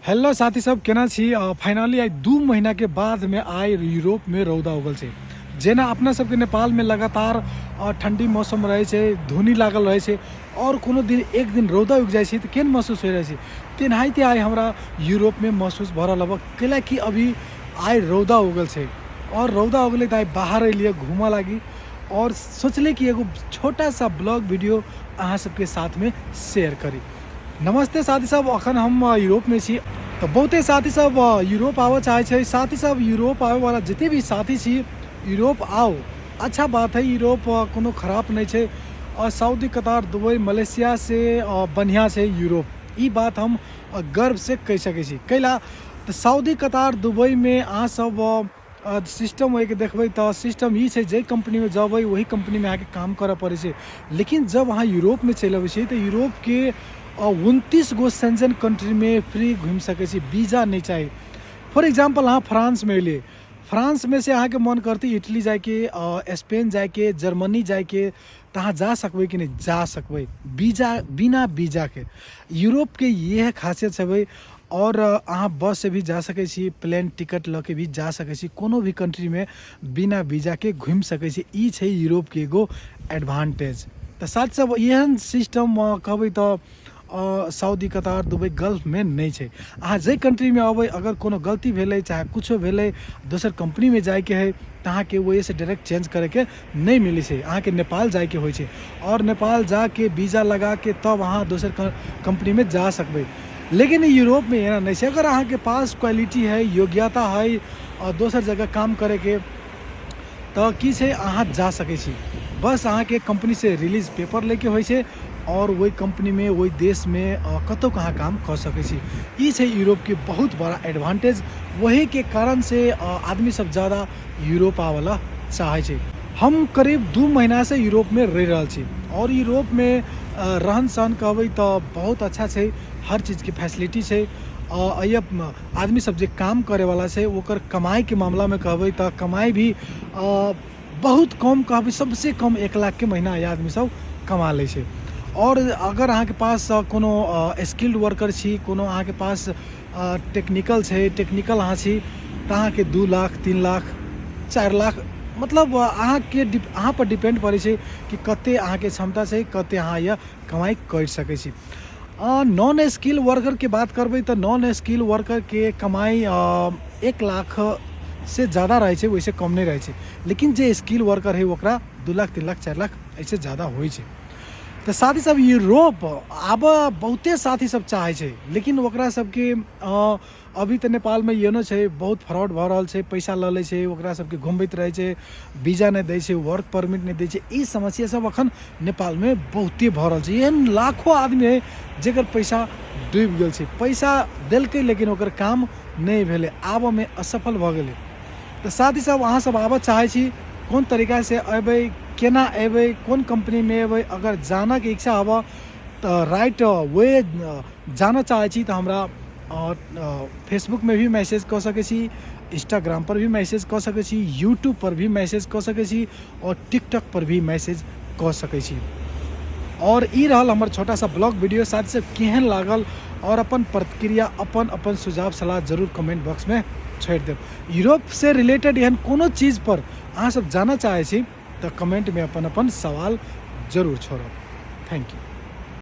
Hello साथी सब, केना छी? फाइनली आइ 2 महीना के बाद में आइ यूरोप में रौदा उगल छै। जेना अपना सबके नेपाल में लगातार ठंडी मौसम रहे छै, धुनी लागल रहे छै और कोनो दिन एक दिन रौदा उगि जाइ छै तऽ केहन महसूस होइ रहल छै, तेनाहिते आइ हमरा यूरोप में महसूस भऽ रहल हब। कैला कि अभी आइ रौदा उगल छै और रौदा उगलै तऽ आइ बाहर एलियै घूमऽ लागी और सोचलियै कि एगो छोटा सा ब्लॉग वीडियो अहाँ सबके साथ में शेयर करी। नमस्ते साथी सब, अखन हम यूरोप में छी। तऽ बहुते साथी सब यूरोप आबऽ चाहै छै। साथी सब, यूरोप आबै वाला जते भी साथी छी, यूरोप आउ, अच्छा बात है। यूरोप कोनो खराब नहि छै और सऊदी, कतार, दुबई, मलेशिया से बढ़िया छै यूरोप। ई बात हम गर्व से कहि सकै छी। कैला तऽ सऊदी, कतार, दुबई में अहाँ सब सिस्टम ओहिके देखबै तऽ सिस्टम ई छै, जाहि कम्पनीमे जेबै ओही कम्पनीमे अहाँके काम करऽ पड़ै छै। लेकिन जब अहाँ यूरोपमे चलि अबै छियै तऽ यूरोपके 29 गो सेंजन कन्ट्रीमे फ्री घुमि सकै छी, वीजा नहि चाही। फॉर एग्जाम्पल, अहाँ फ्रांसमे एलियै, फ्रांसमे से अहाँके मन करतै इटली जाइके, स्पेन जाइके, जर्मनी जाइके, तऽ अहाँ जा सकबै कि नहि? जा सकबै वीजा, बिना वीजाके। यूरोपके इएह खासियत छै भाइ। आओर अहाँ बससँ भी जा सकै छी, प्लेन टिकट लऽ के भी जा सकै छी, कोनो भी कन्ट्रीमे बिना वीजाके घुमि सकै छी। ई छै यूरोपके एगो एडवांटेज। तऽ साथ सब एहन सिस्टम कहबै तऽ सऊदी, कतार, दुबई, गल्फमे नहि छै। अहाँ जाहि कन्ट्रीमे अबै, अगर कोनो गलती भेलै चाहे किछो भेलै, दोसर कम्पनीमे जाइके हइ तऽ अहाँके ओहिसँ डायरेक्ट चेंज करैके नहि मिलै छै। अहाँके नेपाल जाइके होइ छै आओर नेपाल जाके वीजा लगाके तब अहाँ दोसर कम्पनीमे जा सकबै। लेकिन यूरोपमे एना नहि छै। अगर अहाँके पास क्वालिटी है, योग्यता है आओर दोसर जगह काम करैके, तऽ की छै, अहाँ जा सकै छी। बस अहाँके कम्पनीसँ रिलीज पेपर लैके होइ छै आओर ओहि कम्पनीमे, ओहि देशमे कतहु अहाँ काम कऽ सकै छी। ई छै यूरोपके बहुत बड़ा एडवांटेज। वहीके कारणसँ आदमी सब ज्यादा यूरोप आबऽ लए चाहै छै। हम करीब 2 महीनासँ यूरोपमे रहि रहल छी आओर यूरोपमे रहन सहन कहबै तऽ बहुत अच्छा छै। हर चीजके फैसिलिटी छै। आदमी सब जे काम करैवला छै, ओकर कमाइके मामलामे कहबै तऽ कमाइ भी बहुत कम कहबै, सबसँ कम 1 लाखके महीना ई आदमी सब कमा लै छै। आओर अगर अहाँके पास कोनो स्किल्ड वर्कर छी, कोनो अहाँके पास टेक्निकल छै, टेक्निकल अहाँ छी, तऽ अहाँके 2 लाख, 3 लाख, 4 लाख, मतलब अहाँके अहाँ पर डिपेंड पड़ै छै कि कते अहाँके क्षमता छै, कते अहाँ यऽ कमाइ करि सकै छी। नॉन स्किल वर्करके बात करबै तऽ नॉन स्किल वर्करके कमाइ 1 लाख से ज्यादा रहै छै, ओहिसँ कम नहि रहै छै। लेकिन जे स्किल वर्कर है, ओकरा 2 लाख, 3 लाख, 4 लाख, एहिसँ ज्यादा होइ छै। तऽ साथी सब, यूरोप आबऽ बहुते साथी सब चाहै छै, लेकिन ओकरा सबके अभी तऽ नेपालमे एहनो छै, बहुत फ्रॉड भऽ रहल छै। पैसा लऽ लै छै, ओकरा सबके घुमबैत रहै छै, वीजा नहि दै छै, वर्क परमिट नहि दै छै। ई समस्या सब अखन नेपालमे बहुते भऽ रहल छै। एहन लाखो आदमी है जकर पैसा डूबि गेल छै। पैसा देलकै लेकिन ओकर काम नहि भेलै, आबऽमे असफल भऽ गेलै। तऽ साथी सब, अहाँ सब आबऽ चाहै छी, कोन तरीकासँ अयबै, केना अयबै, कोन कम्पनीमे अयबै, अगर जानऽके इच्छा हबऽ तऽ राइट वे जानऽ चाहै छी तऽ हमरा फेसबुकमे भी मैसेज कऽ सकै छी, इंस्टाग्राम पर भी मैसेज कऽ सकै छी, यूट्यूब पर भी मैसेज कऽ सकै छी आओर टिकटॉक पर भी मैसेज कऽ सकै छी। आओर ई रहल हमर छोटा सा ब्लॉग वीडियो। साथ से केहन लागल आओर अपन प्रतिक्रिया, अपन अपन सुझाव सलाह जरूर कमेंट बॉक्समे छोड़ि देब। यूरोप से रिलेटेड एहन कोनो चीज पर अहाँ सब जानऽ चाहै छी तऽ कमेंटमे अपन अपन सवाल जरूर छोड़ब। Thank you.